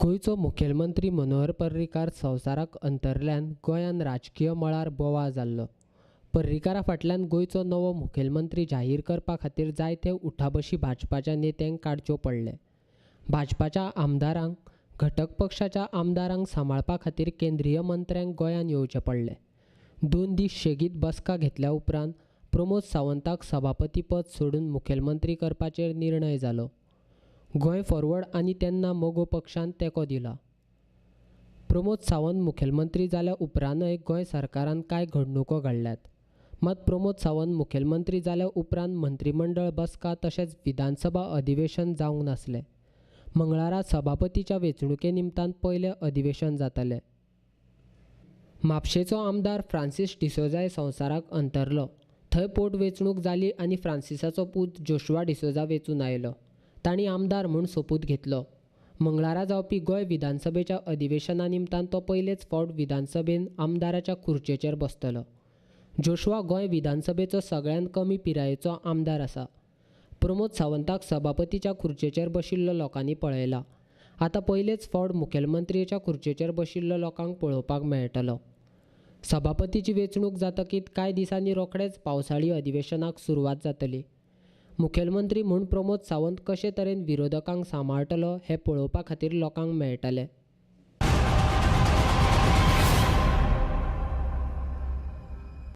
गोंयचो मुखेलमंत्री मनोहर पर्रीकार संवसाराक अंतरल्यान गोंयांत राजकीय मळार बोवाळ जाल्लो. पर्रीकारा फाटल्यान गोंयचो नवो मुखेलमंत्री जाहीर करपा खातीर जायते उठाबशी भाजपाच्या नेत्यांक काडच्यो पडले. भाजपाच्या आमदारांक, घटक पक्षाच्या आमदारांक सांबाळपा खातीर केंद्रीय मंत्र्यांक गोंयांत येवचें पडलें. 2 दीस शेगीत बसका घेतल्या उपरांत प्रमोद सावंताक सभापतीपद सोडून मुखेलमंत्री करपाचेर निर्णय जालो. गोंय फॉरवर्ड आनी तेन्ना मगो पक्षान तेंको दिला. प्रमोद सावंत मुखेलमंत्री जाल्या उपरांतय गोंय सरकारान कांय घडणुको घडल्यात. मात प्रमोद सावंत मुखेलमंत्री जाल्या उपरांत मंत्रीमंडळ बसका तशेंच विधानसभा अधिवेशन जावंक नासलें. मंगळारा सभापतीच्या वेंचणुके निमतान पयलें अधिवेशन जातलें. म्हापशेचो आमदार फ्रांसीस डिसोझाय संवसाराक अंतरलो. थंय पोटवेंचणूक जाली आनी फ्रांसिसाचो पूत जोशुआ डिसोझा वेंचून आयलो. तांणी आमदार म्हूण सोपूत घेतलो. मंगळारा जावपी गोंय विधानसभेच्या अधिवेशना निमतान तो पयलेच फावट विधानसभेन आमदाराच्या खुर्चेचेर बसतलो. जोशुआ गोंय विधानसभेचो सगळ्यांत कमी पिरायेचो आमदार आसा. प्रमोद सावंताक सभापतीच्या खुर्चेचेर बशिल्लो लोकांनी पळयला. आतां पयलेच फावट मुखेलमंत्र्याच्या खुर्चेचेर बशिल्लो लोकांक पळोवपाक मेळटलो. सभापतीची वेंचणूक जातकीच कांय दिसांनी रोखडेच पावसाळी अधिवेशनाक सुरवात जातली. मुखेलमंत्री म्हूण प्रमोद सावंत कशे तरेन विरोधकांक सांबाळटलो हें पळोवपा खातीर लोकांक मेळटलें.